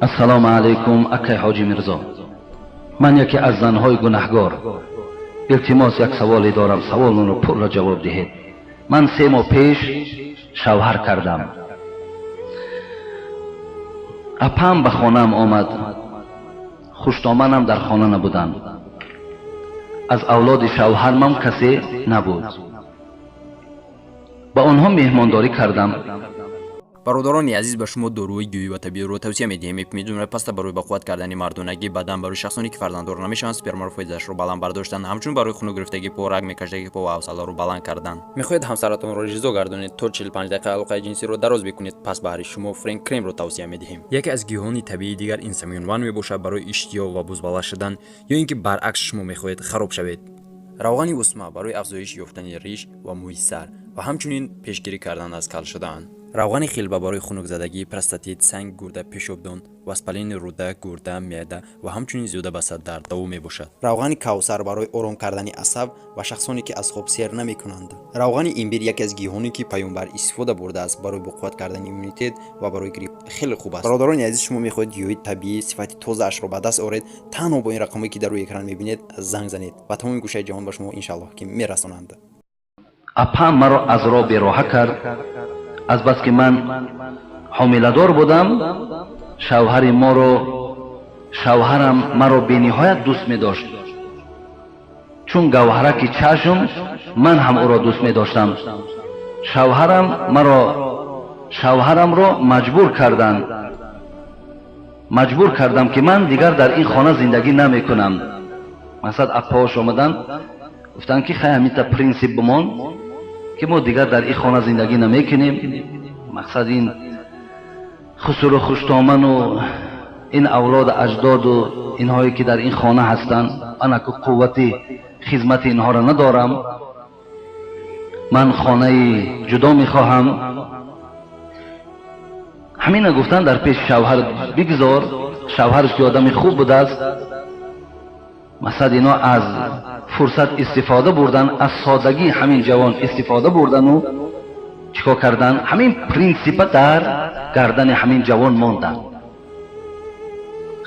Ассалому алайкум, акай Ҳоҷи Мирзо. Ман яке аз занҳои гунаҳгор. Илтимос, як саволе дорам, саволонро пурра ҷавоб диҳед. Ман 3 моҳ пеш шавҳар кардам. Апам ба хонаам омад. Хуштоманам дар хона набуданд. Аз авлоди шавҳармам касе набуд. Ба онҳо меҳмондорӣ кардам. Бародарони азиз, ба шумо доруи гиёҳӣ ва табииро тавсия медиҳем. Эпимедиумра паста барои ба қувват кардани мардонагӣ бадан, барои шахсоне ки фарзанддор намешаванд, спермаро фоидаашро баланд бардоштан, ҳамчунин барои хунук гирифтагии по, раг мекашидагии по ва ҳавсаларо баланд кардан. Мехоҳед ҳамсаратонро ризо гардонед, то 45 дақиқа алоқаи ҷинсиро дароз бикунед? Пас баҳри шумо Френк Кремро тавсия медиҳем. Яке аз гиёҳони табиии дигар ин Самюнван мебошад, барои иштиҳо ва бузбала шудан ё ин ки баръакс шумо мехоҳед хароб шавед. Равғани усма барои афзоиш ёфтани риш ва мӯи сар ва ҳамчунин пешгирӣ кардан аз кал шудан. Равғани хилба барои хунукзадагӣ, простатит, санги гурда, пешобдон, воспаление рӯда, гурда, меъда ва ҳамчунин зиёда ба 100 дард даво мебошад. Равғани кавсар барои ором кардани асаб ва шахсоне ки аз хоб сер намекунанд. Равғани имбир яке аз гиёҳоне ки паёмбар истифода бурдааст, барои боқувват кардани иммунитет ва барои грипп хеле хуб аст. Бародарони азиз, шумо мехоҳед гиёҳи табиӣ сифати тозаашро ба даст оред? Танҳо бо ин рақамое ки дар рӯи экран мебинед, занг занед ва тамоми гӯшаи ҷаҳон ба шумо, иншаллоҳ, ки мерасонанд. Апам маро аз роҳ бероҳа кард. Азбаски ман ҳомиладор будам, шавҳари моро, шавҳарам маро бениҳоят дӯст медошт, чун гавҳараки чашм. Ман ҳам ӯро дӯст медоштам. Шавҳарам маро, шавҳарамро маҷбур карданд, маҷбур кардам, ки ман дигар дар ин хона зиндагӣ намекунам. Мақсад, аппаош омаданд, гуфтанд, ки хай, ҳаминта принсип бимон, ки мо дигар дар ин хона зиндагӣ намекунем. Мақсад, ин хусуру хуштоману ин авлоду аҷдоду инҳое ки дар ин хона ҳастанд, ман аку қуввати хизмати инҳоро надорам, ман хонаи ҷудо мехоҳам. Ҳамина гуфтан дар пеши шавҳар бигзор. Шавҳараш ки одами хуб будааст, мақсад, ино аз фурсат истифода бурдан, аз содагии ҳамин ҷавон истифода бурдану чӣ кор кардан? Ҳамин принсипа дар гардани ҳамин ҷавон монданд.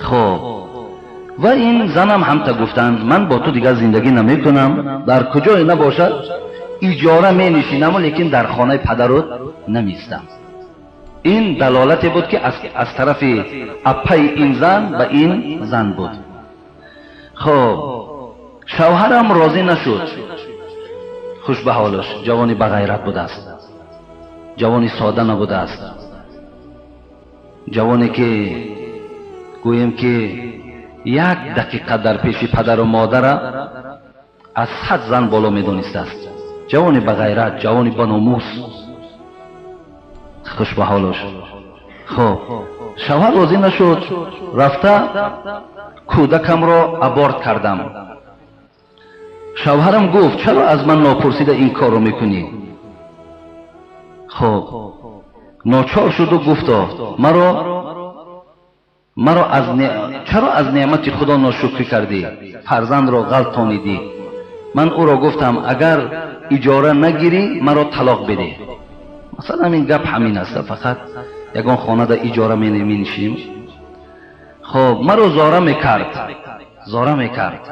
Хоб, ва ин занам ҳамта гуфтанд: «Ман бо ту дигар зиндагӣ намекунам, дар куҷое набошад, иҷора менишинаму, лекин дар хонаи падарут намеистам». Ин далолате буд, ки аз тарафи аппаи ин зан ба ин зан буд. Хоб, шавҳарам розӣ нашуд. Хуш ба ҳолаш, ҷавони бағайрат будааст, ҷавони сода набудааст, ҷавоне ки гӯем ки як дақиқа дар пеши падару модара аз 100 зан боло медонистааст. Ҷавони бағайрат, ҷавони баномус, хуш ба ҳолаш. Хоб, шавҳар розӣ нашуд. Рафта кӯдакамро аборт кардам. Шавҳарам гуфт: «Чаро аз ман нопурсида ин корро мекунӣ?» Хоб, ночор шуду гуфто: Маро аз чаро аз неъмати Худо ношукрӣ кардӣ, фарзандро ғалтонидӣ?» Ман ӯро гуфтам: «Агар иҷора нагирӣ, маро талоқ бидеҳ». Масалан, ин гап ҳамин аст, фақат ягон хонада иҷора менишинем. Хоб, маро зора мекард, зора мекард: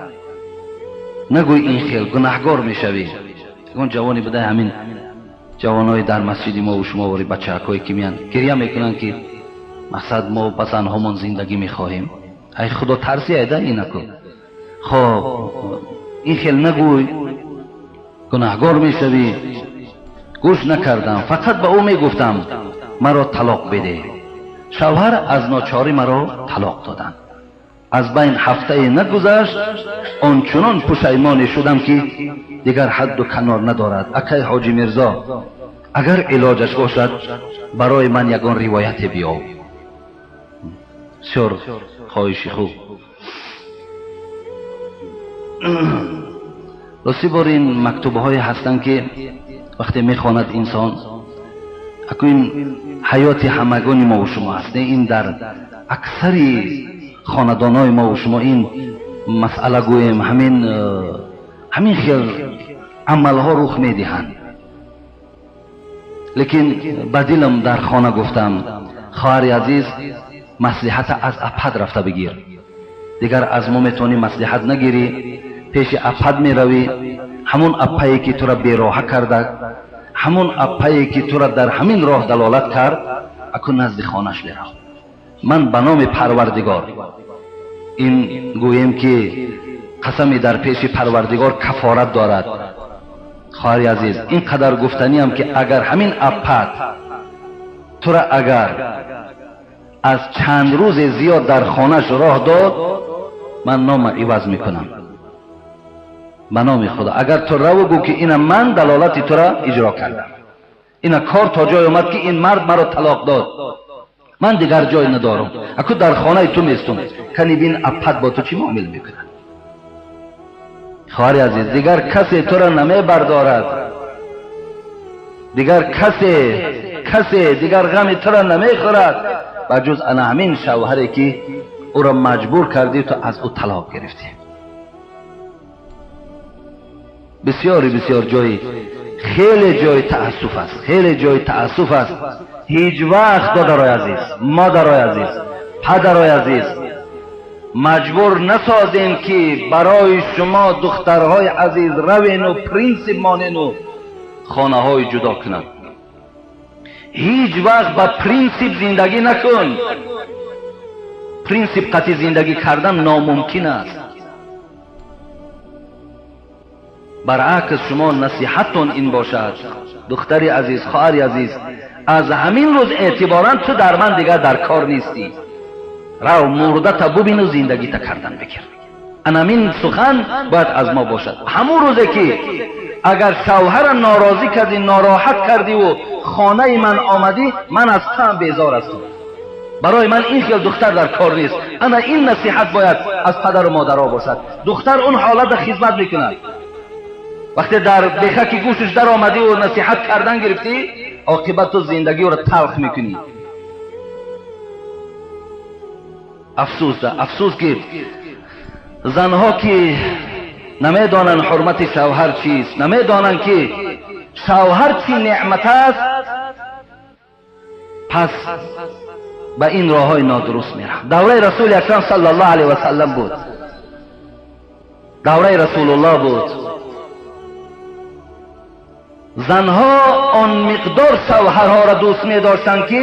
«Нагӯй ин хел, гунаҳгор мешавӣ». Ягон ҷавоне буда, ҳамин ҷавонои дар масҷиди мову шумо вори бачаакое ки меянд, гирья мекунанд, ки мақсад, мо ба занҳомон зиндагӣ мехоҳем. Ай Худо тарси айда инаку. Хоб, «Ин хел нагӯй, гунаҳгор мешавӣ». Гӯш накардам, фақат ба ӯ мегуфтам: «Маро талоқ бидеҳ». Шавҳар аз ночорӣ маро талоқ доданд. Аз байн ҳафтае нагузашт, ончунон пушаймоне шудам, ки дигар ҳадду канор надорад. Акай Ҳоҷи Мирзо, агар илоҷаш бошад, барои ман ягон ривояте биёв. Бисёр хоҳиши хуб. Рости, бор ин мактубҳое ҳастанд, ки вақте мехонад инсон, аку ин ҳаёти ҳамагони мову шумо аст. Ин дар аксари хонадонҳои мову шумо ин масъала, гӯем, ҳамин хел амалҳо рух медиҳанд. Лекин ба дилам дар хона гуфтам: «Хоҳари азиз, Маслиҳата аз апад рафта бигир. Дигар аз мо метавонӣ маслиҳат нагирӣ, пеши апад меравӣ, ҳамон апае ки тура бероҳа карда, ҳамон апае ки тура дар ҳамин роҳ далолат кард, акун назди хонаш бирав. Ман ба номи Парвардигор ин гӯем ки қасами дар пеши Парвардигор кафорат дорад. Хоҳари азиз, ин қадар гуфтаниам ки агар ҳамин апад тура агар аз чанд рӯзе зиёд дар хонаш роҳ дод, ман нома иваз мекунам. Ба номи Худо, агар ту раву гӯ ки ина ман далолати тура иҷро кардам, ина кор то ҷой омад ки ин мард маро талоқ дод, ман дигар ҷой надорам, аку дар хонаи ту местум, кани бин апад бо ту чӣ муомила мекунад. Хоҳари азиз, дигар касе тура намебардорад, дигар касе дигар ғами тура намехӯрад ба ҷуз ана ҳамин шавҳаре ки ӯро маҷбур кардӣ, ту аз ӯ талоқ гирифтӣ. Бисёри бисёр ҷои хеле ҷои таассуф аст, хеле ҷои таассуф аст. Ҳеҷ вақт додарои азиз, модарои азиз, падарои азиз, маҷбур насозем ки барои шумо духтарҳои азиз равену принсип монену хонаҳои ҷудо кунанд. Ҳеҷ вақт ба принсип зиндагӣ накун. Принсип қатъи зиндагӣ кардан номумкин аст. Баръакс шумо насиҳаттон ин бошад, духтари азиз, хоҳари азиз, аз ҳамин рӯз эътиборан ту дар ман дигар дар кор нестӣ. Рав мурдата бубину зиндагита кардан бигир. Анамин сухан бояд аз мо бошад. Ҳамун рӯзе ки агар шавҳара норозӣ кардӣ, нороҳат кардиву хонаи ман омадӣ, ман аз туам безор ҳастам. Барои ман ин хел духтар дар кор нест. Ана ин насиҳат бояд аз падару модаро бошад. Духтар он ҳолата хизмат мекунад. Вақте дар бехаки гӯшаш даромадиву насиҳат кардан гирифтӣ, оқибат ту зиндагиро талх мекунӣ. Афсӯс, афсӯс ки занҳо ки намедонанд ҳурмати шавҳар чист, намедонанд ки шавҳар чӣ неъмат аст, пас ба ин роҳҳои нодуруст мераванд. Давраи Расули Акрам саллаллоҳу алайҳи васаллам буд, давраи Расулуллоҳ буд. Занҳо он миқдор шавҳарҳоро дӯст медоштанд ки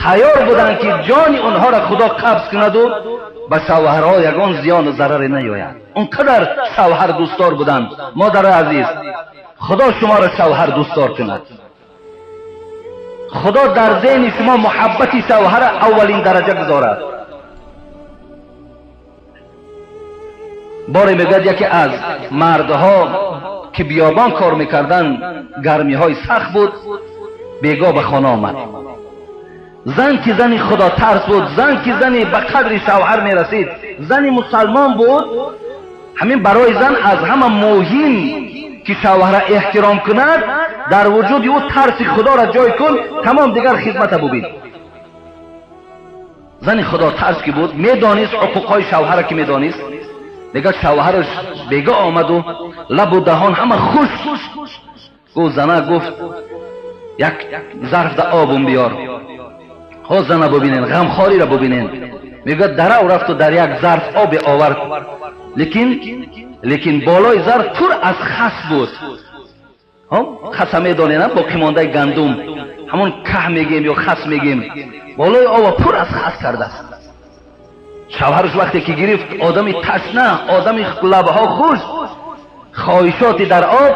тайёр буданд ки ҷони онҳоро Худо қабз кунаду ба шавҳарҳо ягон зиёну зараре наёяд. Он қадар шавҳар дӯстдор буданд. Модари азиз, Худо шуморо шавҳар дӯстдор кунад. Худо дар зеҳни шумо муҳаббати шавҳара аввалин дараҷа гузорад. Боре мегӯяд яке аз мардҳо ки биёбон кор мекарданд, гармиҳои сахт буд, бегоҳ ба хона омад. Зан ки зани худотарс буд, зан ки зани ба қадри шавҳар мерасид, зани мусалмон буд. Ҳамин барои зан аз ҳама муҳим ки шавҳара эҳтиром кунад, дар вуҷуди ӯ тарси худоро ҷой кун, тамом дигар хизмата бубин. Зани худотарс ки буд, медонист ҳуқуқҳои шавҳара ки медонист. Дигар шавҳараш бегоҳ омаду лабу даҳон ҳама хушк. Гуфт зана, гуфт як зарф да обум биёр. Ҳо зана бубинен, ғамхориро бубинен. Мегӯяд дарав рафту дар як зарф оби овард, лекин болои зарф пур аз хас буд. Хаса медонем, боқимондаи гандум, ҳамон каҳ мегем ё хас мегем, болои ова пур аз хас кардааст. Шавҳараш вақте ки гирифт, одами ташна, одами лабҳо хушк, хоҳишоти дар об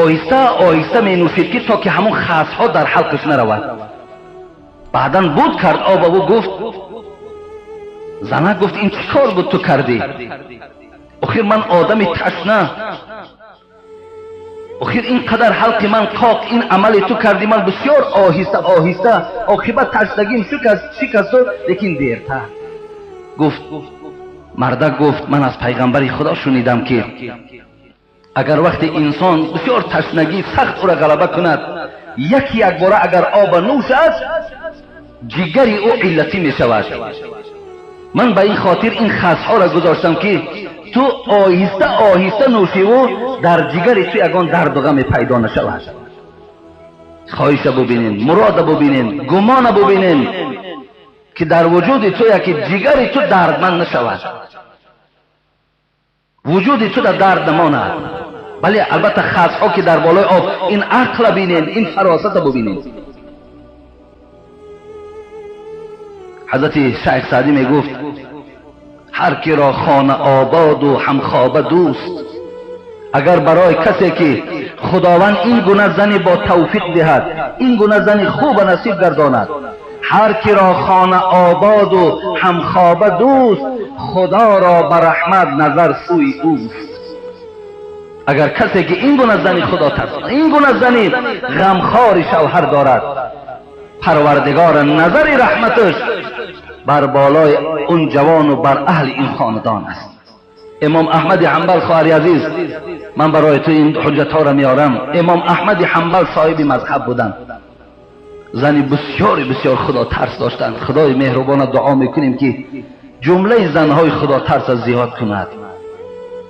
оҳиста оҳиста менӯшид ки то ки ҳамон хасҳо дар ҳалқаш наравад. Баъдан буд кард об ӯ гуфт, зана гуфт ин чӣ кор буд ту кардӣ? Охир ман одами ташна, охир ин қадар ҳалқи ман қоқ, ин амали ту кардӣ, ман бисёр оҳиста оҳиста оқибат ташнагим шикасту, лекин дертар. Гуфт мардак, гуфт ман аз пайғамбари Худо шунидам ки агар вақте инсон бисёр ташнагӣ сахт ӯра ғалаба кунад, яки якбора агар оба нӯшад, ҷигари ӯ иллатӣ мешавад. Ман ба ин хотир ин хасҳоро гузоштам ки ту оҳиста оҳиста нӯшиву дар ҷигари ту ягон дарду ғаме пайдо нашавад. Хоҳиша бубинен, мурода бубинен, гумона бубинен. ки дар вуҷуди ту яки ҷигари ту дардманд нашавад, вуҷуди ту дар дард намонад. Бале, албатта хасҳо ки дар болои об, ин ақла бинед, ин фаросата бубинед. Ҳазрати Шайх Саъдӣ мегуфт: ҳар киро хона ободу ҳамхоба дӯст. Агар барои касе ки Худованд ин гуна зани бо тавфиқ диҳад, ин гуна зани хуба насиб гардонад, ҳар киро хона ободу ҳамхоба дӯст, Худоро ба раҳмат назар сӯи ӯст. Агар касе ки ин гуна зани Худо тарс, ин гуна зани ғамхори шавҳар дорад, Парвардигора назари раҳматаш бар болои он ҷавону бар аҳли ин хонадон аст. Имом Аҳмади Ҳанбал, хоҳари азиз, ман барои ту ин ҳуҷҷатҳоро меорам. Имом Аҳмади Ҳанбал соҳиби мазҳаб буданд, зани бисёри бисёр худотарс доштанд. Худои меҳрубона дуо мекунем ки ҷумлаи занҳои худотарса зиёд кунад,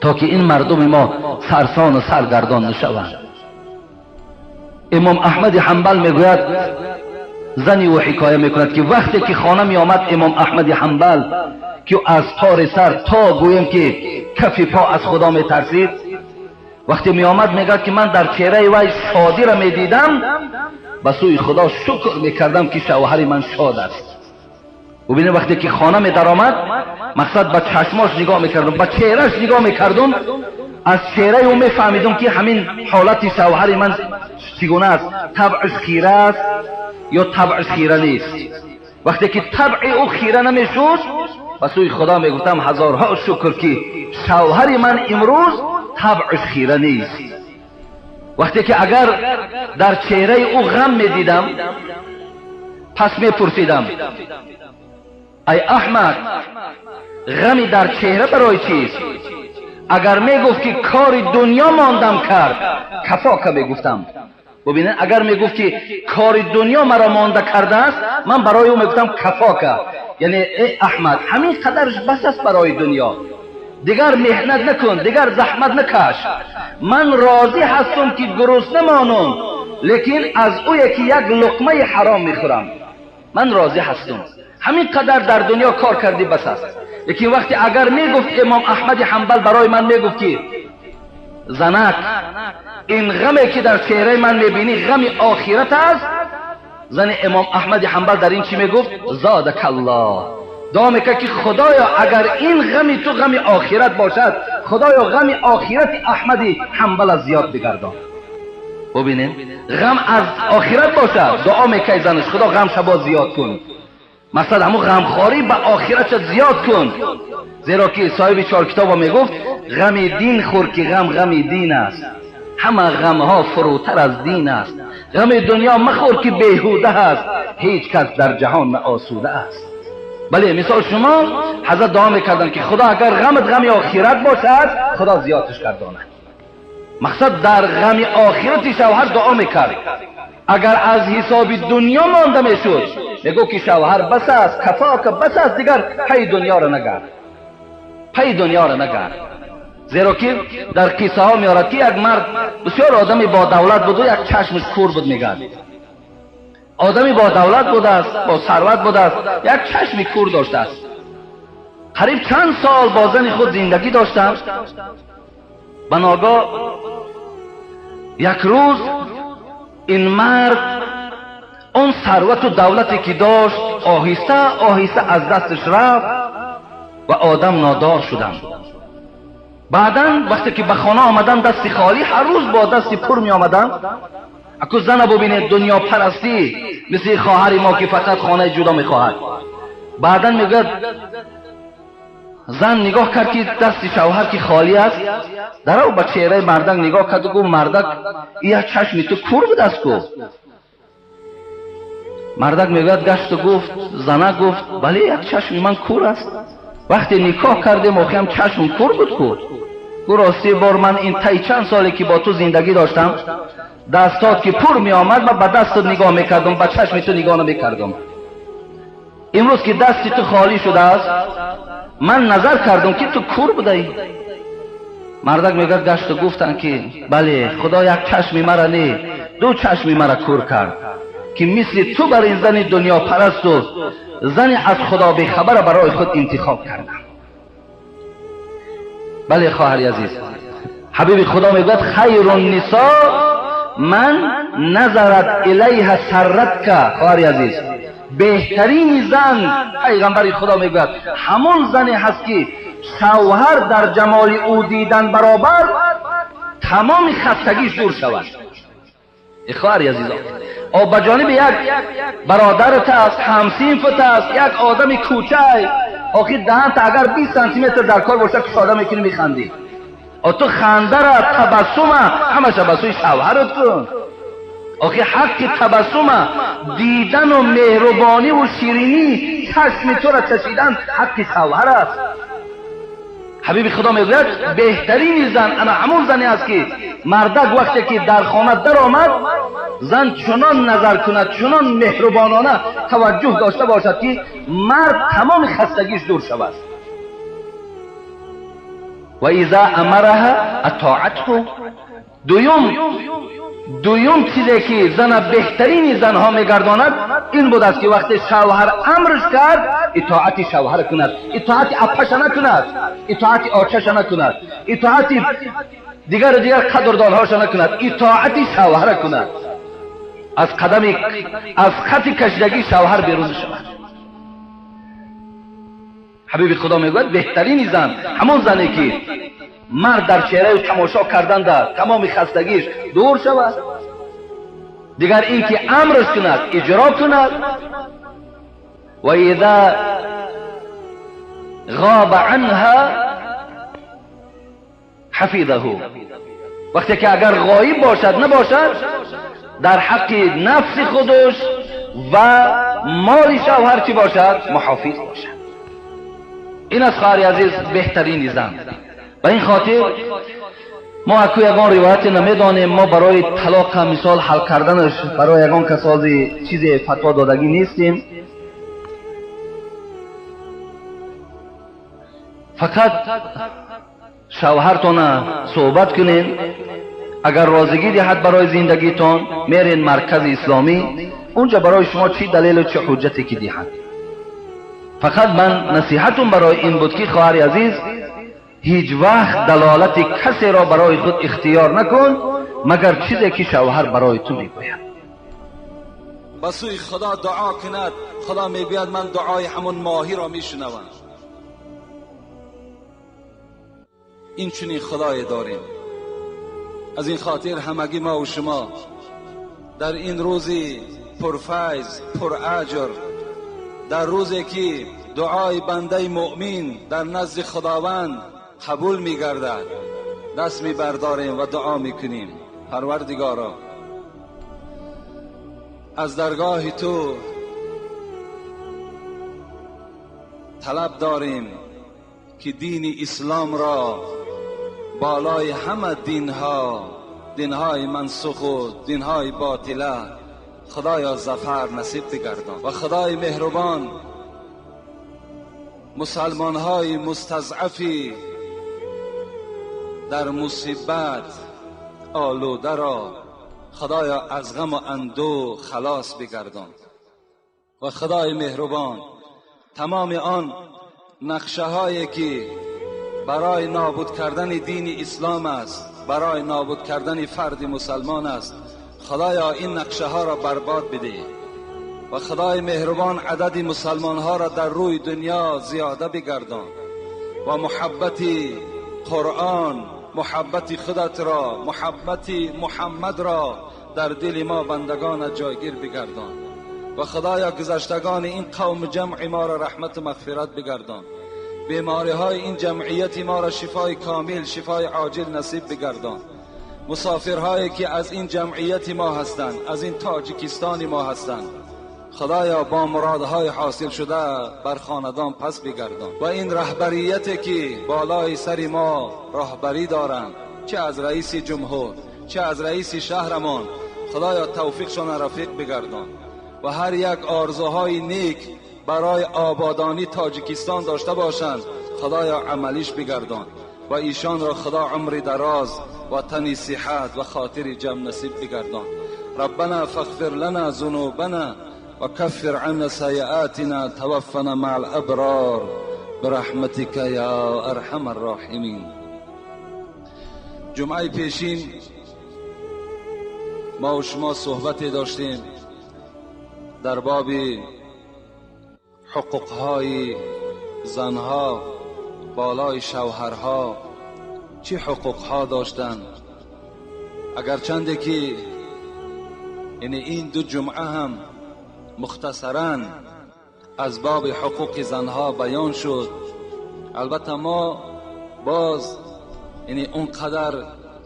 то ки ин мардуми мо сарсону саргардон нашаванд. Имом Аҳмади Ҳанбал мегӯяд, зани ӯ ҳикоя мекунад ки вақте ки хона меомад имом Аҳмади Ҳанбал, ки аз тори сар то гӯем ки кафи по аз Худо метарсид, вақте меомад мегӯяд ки ман дар чеҳраи вай шодиро медидам, ба сӯи Худо шукр мекардам ки шавҳари ман шод аст. Бубинед, вақте ки хона медаромад, мақсад ба чашмош нигоҳ мекардум, ба чеҳраш нигоҳ мекардум, аз чеҳраи ӯ мефаҳмидум ки ҳамин ҳолати шавҳари ман чӣ гуна аст, табъш хира аст ё табъш хира нест. Вақте ки табъи ӯ хира намешуд, ба сӯи Худо мегуфтам: ҳазорҳо шукр ки шавҳари ман имрӯз табъш хира нест. Вақте ки агар дар чеҳраи ӯ ғам медидам, пас мепурсидам: ай Аҳмад, ғами дар чеҳра барои чист? Агар мегуфт ки кори дунё мондам кард, кафока мегуфтам. Бубинед, агар мегуфт ки кори дунё маро монда кардааст, ман барои ӯ мегуфтам кафока, яъне эй Аҳмад, ҳамин қадарш бас аст барои дунё, дигар меҳнат накун, дигар заҳмат накаш. Ман розӣ ҳастам ки гурусна монам, лекин аз ӯе ки як луқмаи ҳаром мехӯрам ман розӣ ҳастам. Ҳамин қадар дар дунё кор кардӣ, бас аст. Лекин вақте агар мегуфт имом Аҳмади Ҳанбал барои ман мегуфт ки занак, ин ғаме ки дар чеҳраи ман мебинӣ ғами охират аст, зани имом Аҳмади Ҳанбал дар ин чӣ мегуфт? Зодакаллоҳ. Дуо мекард ки Худоё, агар ин ғами ту ғами охират бошад, Худоё ғами охирати Аҳмади Ҳанбала зиёд бигардон. Бубинед, ғам аз охират бошад, дуо мекард занаш: Худо ғамша боз зиёд кун, мақсад ҳамун ғамхорӣ ба охиратша зиёд кун. Зеро ки соҳиби чоркитоба мегуфт: ғами дин хӯр ки ғам ғами дин аст, ҳама ғамҳо фурӯтар аз дин аст. Ғами дунё махӯр ки беҳуда аст, ҳеҷ кас дар ҷаҳон наосуда аст. Бале, мисол шумо ҳазрат дуо мекарданд ки Худо агар ғамат ғами охират бошад, Худо зиёдаш гардонад. Мақсад дар ғами охирати шавҳар дуо мекард. Агар аз ҳисоби дунё монда мешуд, мегуфт ки шавҳар бас аст, кафока, бас аст, дигар пайи дунёро нагард, пайи дунёро нагард. Зеро ки дар қиссаҳо меорад ки як мард бисёр одами бо давлат буду як чашмаш кур буд. Мегӯяд, одами бо давлат будааст, бо сарват будааст, як чашми кур доштааст. Қариб чанд сол бо зани худ зиндагӣ доштанд. Ба ногоҳ як рӯз ин мард он сарвату давлате ки дошт оҳиста оҳиста аз дасташ рафт ва одам нодор шуданд. Баъдан вақте ки ба хона омаданд дасти холӣ, ҳар рӯз бо дасти пур меомаданд. Аку зана бубинед, дунёпарастӣ, мисли хоҳари мо ки фақат хонаи ҷудо мехоҳад. Баъдан мегӯяд, зан нигоҳ кард ки дасти шавҳар ки холӣ аст, дарав ба чеҳраи мардак нигоҳ карду гуфт: мардак, як чашми ту кур будааст ку? Мардак мегӯяд, гашту гуфт, зана гуфт: бале, як чашми ман кур аст. Вақте никоҳ кардем, охиам чашм кур буд ку. Гу рости бор ман ин таи чанд соле ки бо ту зиндагӣ доштам, дастот ки пур меомад, ман ба дастат нигоҳ мекардам, ба чашми ту нигоҳ намекардам. Имрӯз ки дасти ту холӣ шудааст, ман назар кардам ки ту кур будаӣ. Мардак мегӯяд, гашту гуфтанд ки бале, Худо як чашми мара не, ду чашми мара кур кард. ки мисли ту бар ин зани дунёпараст ва зани аз худо бехабара барои худ интихоб кардам. Бале хоҳари азиз, ҳабиби худо мегӯяд хайру нисо ман назарат илайҳа сарратка. Хоҳари азиз, беҳтарини зан, пайғамбари худо мегӯяд, ҳамон зане ҳаст ки шавҳар дар ҷамоли ӯ дидан баробар тамоми хастагиш дур шавад. Хоҳари азизон, о ба ҷониби як бародарат аст, ҳамсинфат аст, як одами кӯчай, охир даҳанта агар 20 сантиметр дар кор бошад кушода мекунӣ, механдӣ. О ту хандара, табассума ҳамаша ба сӯи шавҳарат кун. Охир ҳаққи табассума дидану меҳрубониву ширинӣ чашми тура чашидан ҳаққи шавҳар аст. Ҳабиби худо мегӯяд беҳтарини зан ана ҳамон зане аст ки мардак вақте ки дар хона даромад, зан чунон назар кунад, чунон меҳрубонона таваҷҷӯҳ дошта бошад ки мард тамоми хастагиш дур шавад. Ва иза амараҳа атоатҳу. Дуюм чизе ки зана беҳтарини занҳо мегардонад ин будааст ки вақте шавҳар амрш кард, итоати шавҳар кунад, итоати аппаша накунад, итоати очаша накунад, итоати дигару дигар қадрдонҳоша накунад, итоати шавҳара кунад. Аз қадами аз хати кашидагии шавҳар берун шавад. Ҳабиби худо мегӯяд беҳтарини зан ҳамон зане ки мард дар чеҳраи тамошо карданда тамоми хастагиш дур шавад, дигар ин ки амрш кунад, иҷро кунад. Ва иза ғоба анҳа ҳафизаҳу. Вақте ки агар ғоиб бошад, набошад, дар ҳаққи нафси худаш ва моли шавҳар чӣ бошад? Муҳофиз бошад. Ин аст хоҳари азиз беҳтарини зан. Ба ин хотир мо аку ягон ривояте намедонем, мо барои талоқа мисол ҳал карданаш барои ягон касози чизе фатво додагӣ нестем. Фақат шавҳартона суҳбат кунен, агар розигӣ диҳад барои зиндагитон, мерен маркази исломӣ, унҷа барои шумо чӣ далелу чӣ ҳуҷҷате ки диҳад. Фақат ман насиҳатум барои ин буд ки хоҳари азиз, ҳеҷ вақт далолати касеро барои худ ихтиёр накун, магар чизе ки шавҳар барои ту мегӯяд. Ба сӯи худо дуо кунад, худо мегӯяд ман дуои ҳамон моҳиро мешунавам. Ин чунин худое дорем. Аз ин хотир ҳамагӣ мо ва шумо дар ин рӯзи пурфайз, пураҷр, дар рӯзе ки дуои бандаи муъмин дар назди худованд қабул мегардад, даст мебардорем ва дуо мекунем. Парвардигоро, аз даргоҳи ту талаб дорем ки дини ислом ро بالای همه دینها، دینهای منسوخ و دینهای باطله، خدایا ظفر نصیب بگردان. و خدای مهربان مسلمانهای مستضعفی در مصیبت آلوده را خدایا از غم و اندوه خلاص بگردان. و خدای مهربان تمام آن نقشه هایی که برای نابود کردن دین اسلام است، برای نابود کردن فرد مسلمان است، خدایا این نقشه ها را برباد بده. و خدای مهربان عدد مسلمان ها را در روی دنیا زیاده بگردان و محبت قرآن، محبت خودت را، محبت محمد را در دل ما بندگان جایگیر بگردان. و خدایا گذشتگان این قوم جمع ما را رحمت و مغفرت بگردان. بیماری های این جمعیت ما را شفای کامل، شفای عاجل نصیب بگردان. مسافرهایی که از این جمعیت ما هستند، از این تاجیکستان ما هستند، خدایا با مرادهای حاصل شده بر خاندان پس بگردان. و این رهبریت که بالای سر ما راهبری دارند، چه از رئیس جمهور چه از رئیس شهرمان، خدایا توفیقشان رفیق بگردان. و هر یک آرزوهای نیک برای آبادانی تاجیکستان داشته باشند، خدایا عملیش بگردان. و ایشان را خدا عمر دراز و تنی صحت و خاطر جمع نصیب بگردان. ربنا فاغفر لنا ذنوبنا وكفر عنا سيئاتنا توفنا مع الأبرار برحمتك يا أرحم الراحمين. جمعه پیشین ما و شما صحبت داشتیم در باب حقوقهای زنها بالای شوهرها، چه حقوقها داشتند. اگرچنده که یعنی این دو جمعه هم مختصرا از باب حقوق زنها بیان شد. البته ما باز یعنی اونقدر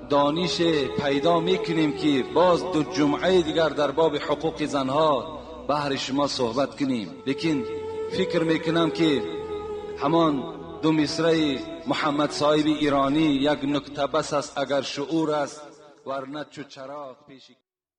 دانش پیدا میکنیم که باز دو جمعه دیگر در باب حقوق زنها بهر شما صحبت کنیم، لیکن فکر میکنم که همان دو مصرع محمد صاحب ایرانی یک نکته بس است اگر شعور است، ورنه چو چراغ پیش